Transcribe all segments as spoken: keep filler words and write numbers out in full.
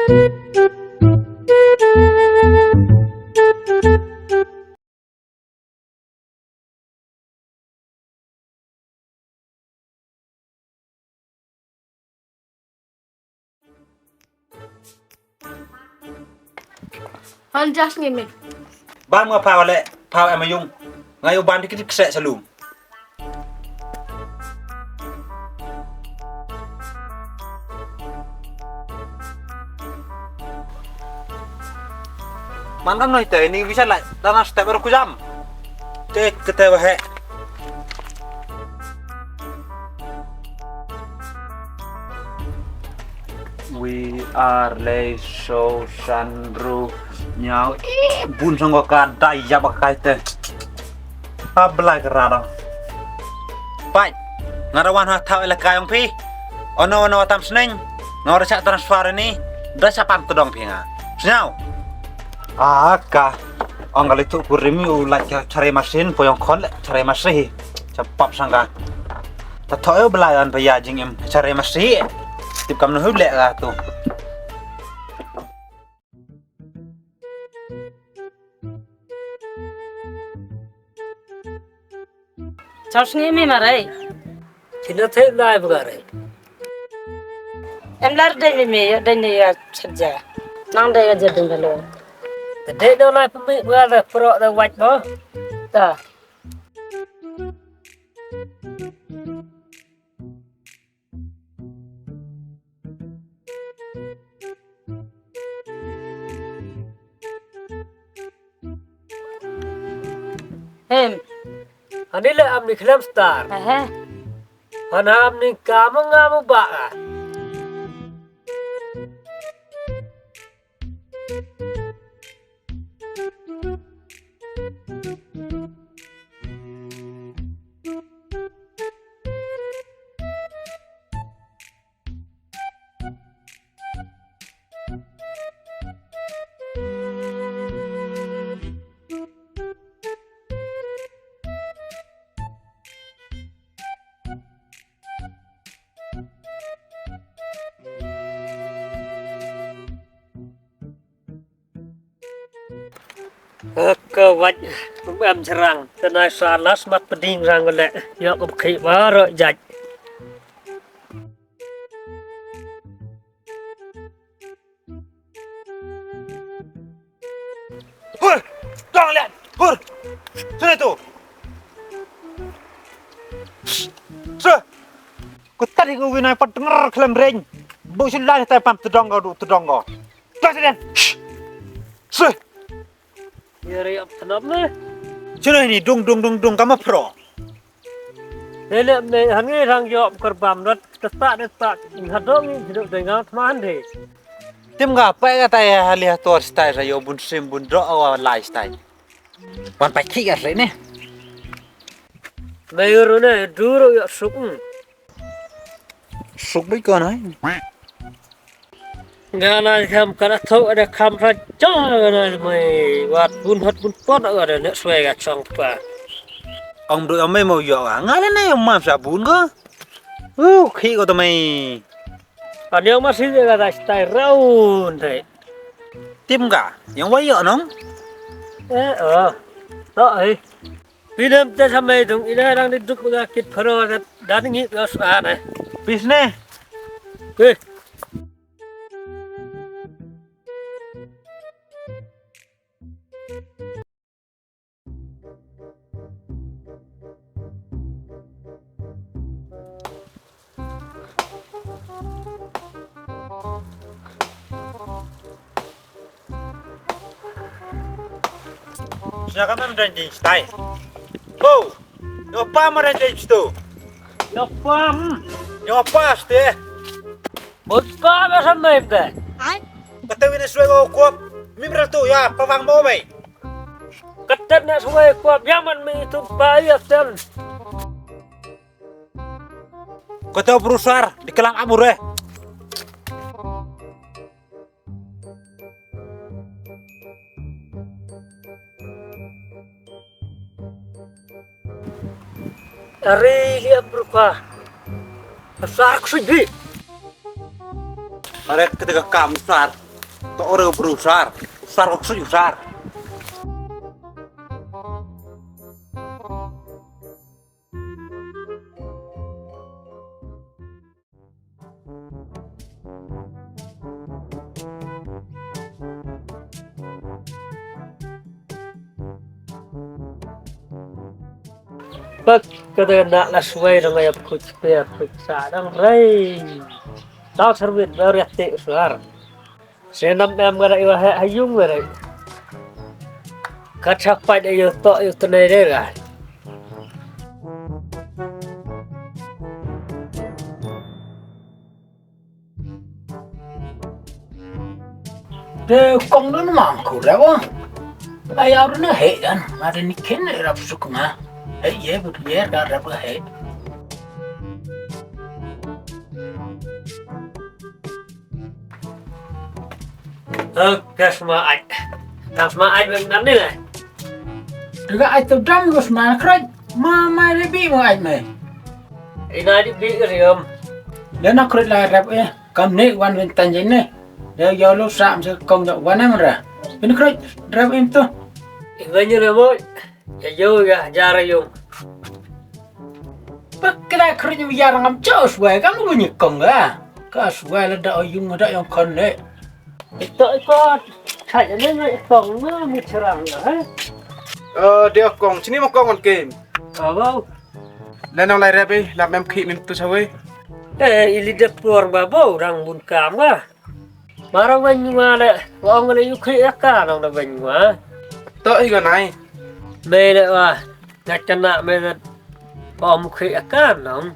Hon jas ngi mi. Bam nga phaw le, phaw em yung. Nga yow bam di kit kse salum. Man kam noi te, ni bisa lai, dana step er kujam. Te kete wahe. We are lay so sandru nyau. Ih, bun song ko ka dai ya ba kai te. Pap belai ke rado. Pai, nga rawan ha thau elaka yong phi. Ono, ono tam sneng. Nga ra cha transfer ni. Da cha pam tedong phi nga. Sñiaw. Ah, ka. Ong kali tu kurim u lai cha chare masin, po yong khon le chare masi. Cha pap sangka. Ta thau belai an pa ya jingim chare masi. Tip kam no hu le ka tu. Chau sngi mi marai. China the lai bgare. Em lar dei mi mi, dei ni ya chadja. Nang dei ya jadung balo. Dei no lai pmi bgare pro da wait bo. Ta. Hem. Hani le am ni khlem star. Aha. Hana am ni kamu ngamu ba. Ka wait, em chirang, te nai sa las mat pding rang le, yok kum khi baro jait. Hur! Dang lian! Hur! Sini tu! Sir! Ku tadi ku winai pat denger khlem ring. Bu sila ni tai pam tedong ko, du tedong ko. Dah sini! Sir! Ya, ri ap tenam le. Sini ni, dung, dung, dung, dung, kamu pro. Lele me han ngi rang yoh kerbam rot, testak, testak. Hadong ngi hidup dengan teman de. Tim ga pai ka tai hali hator stai sa yo bun sim bun dro awa lai stai. Wan pai ki ka sle ne. Mayur ne duro yoh suk. Suk bik ko nai. Nga na kham kana thok ada kham raja nga na mai wat bun hot bun pot ada ne swai ga chong pa. Ong du ong mai mo yo nga le ne mam sa bun ko. Uh, khi ko to mai. Ani ong masi ga da stai raun te. Tim ga, yang wai yo nong. Eh, oh. To, eh. Pinem te samai dung ina rang di duk ga kit pharo da, da ngi ga sa na. Pis ne. Eh. Sñiaw kam em dang jingstyle. Oh, yow pa ma dang jingstyle. Yow pa, hmm. Yow pa ste. Boi pa ma sa mem de. Kata wini swai ko kuap. Mim ratu ya pa wang mo mai. Kata na swai kuap ya man mi tu pa ya ten. Kata brusar di kelang amure. Ari liam rupa. Besar ksui bi. Are ketiga kam besar. To ore bru sar, sar oksui sar. Bak, ka da na la suwai dang ya pkut pe pkut sa dang rei. Tau servit ba riat te suar. Senam em ka da iwa he ha yung wa rei. Ka chak pai da yo to yo tene de ra. Te kong dun mang ku rewa. Ai au na he dan, ma de ni ken rap suk ma. He ye bu ye da rap he. Ơ, ka sma ai. Ka sma ai bang nan ni le. Ga ai tu dam ga sma kraj. Ma, ma le bi mo ai me. Ina di bi riam. Le na kraj la rap e. Kam ne wan wen tan je ne. Le yo lo sa am se kong da wan am ra. Bin kraj rap em tu. Ina ni le mo. Ya yo ya jara yo. Pak kena kru nyu ya rangam chau suai kam lu nyi kong ga. Ka suai la da yung da yung kon le. Ito iko. Chai ne ne kong ma mi cherang ga he. Eh, dia kong, sini mo kong kon kim. Abau. La nang lai rap e, la mem khi mem tu sawe. Eh, ili de por ba bau rang bun kam ga. Mara wan yua le, wa ong le yu khi ya ka nong da wan yua. To i ga nai. Me le wa, na chana me le, wa ong khi ya ka nong.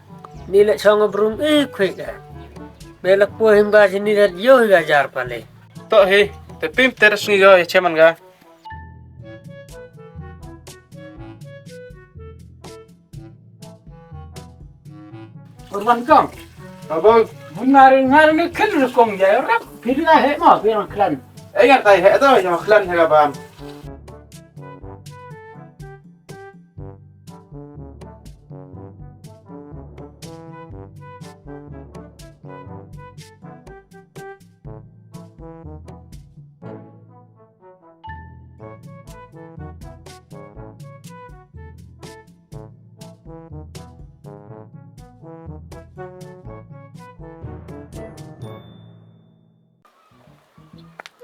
Ni le chong brum i khi ya. Me le po him ba jini le yo ya jar pa le. To hi, te pim te ras ni yo ya cheman ga. Urban kong. Abang. Bun ngari ngari ni khil kong ya rap. Phi na he ma phi rang khlan. Eh, ngan tai he to, ya khlan he ka bam.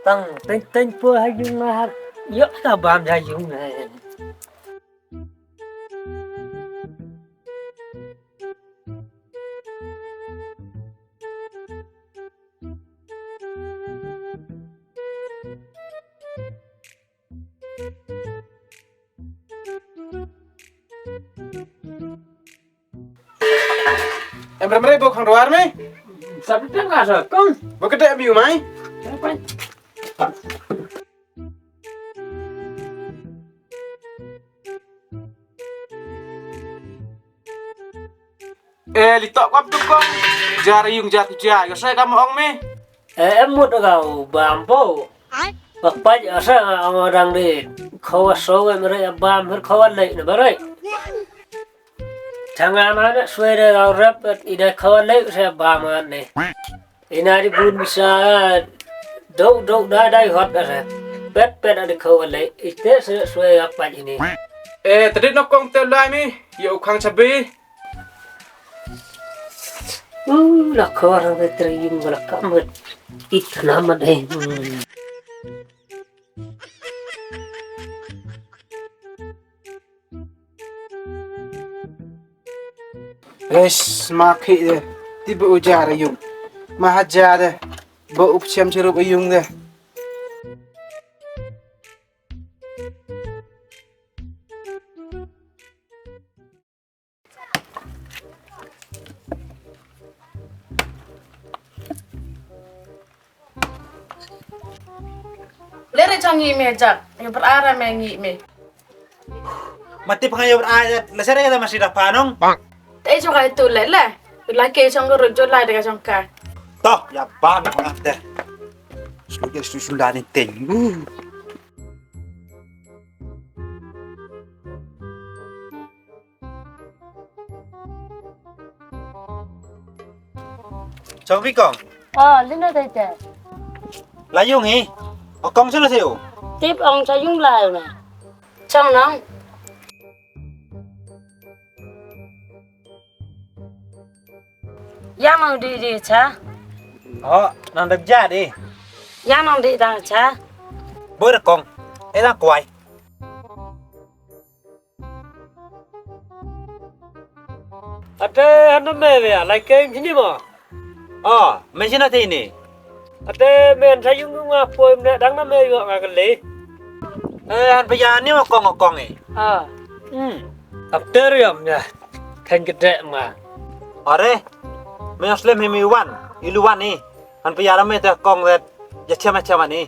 Tang, teng, teng, po ha yung ma ha. Yo, ta bam ha yung ha. Em ram re bo khang ruar me? Sab tang ka sa kong. Bo kete em yu mai? Eh, li tok kap tu kong. Jar yung jar tu jar. Yo sai kam ong me. Eh, em mut ka u bam po. Bak paj asa nga ong orang di. Khawa so em re bam her khawa le na bare. Changa na ne swe de ka rap i de khawa le se bam ne. Ina di bun bisa dok dok da dai hot da se. Pet pet a di khawa le. Ite se swe ka paj ini. Eh, tadi nok kong te lai mi. Yo khang chabi. Uh, la khor ang tre yung la kamat. Itna mat eh. Hmm. Guys, ma khi de. Ti bu ujar yung. Ma hajar de. Bu up siam chirup yung de. Lere chong ngi me jak, yo ber ara me ngi me. Mati panga yo ber ara, la sere da masi da panong. Te chong ka tu le le. La ke chong ko ro jo la de ka chong ka. To, ya ba me panga te. Sudah susun dani teng. Chong pi kong. Ah, lino dai te. Ayung hi. O kong sila siu. Tip ong cha yung lai na. Chong nong. Yang nong di di cha. O, nang dep ja di. Yang nong di dang cha. Boi da kong. E dang kwai. Ate, han me ya, lai keng chini mo. O, me china te ini. Ate, men sa yung nga poi ne dang na me yo nga kali. E, han paya ni mo kong kong e. A. Hmm. Ate riam ya. Theng kede ma. Are. Me slem hi mi wan. Ilu wan ni. Han paya me te kong det. Ya chama chama ni.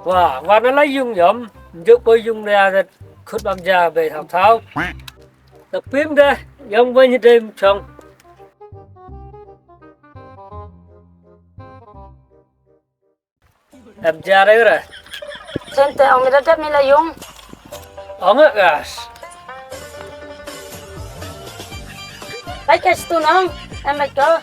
Wa, wa na la yung yom. Juk poi yung ya det. Khut bam ja bei thau thau. Tapi em dah, yang banyak dei chong. Em ja re re. Sente ong mi da dep mi la yung. Ong gas. Ai ka stu nong, em ai ka.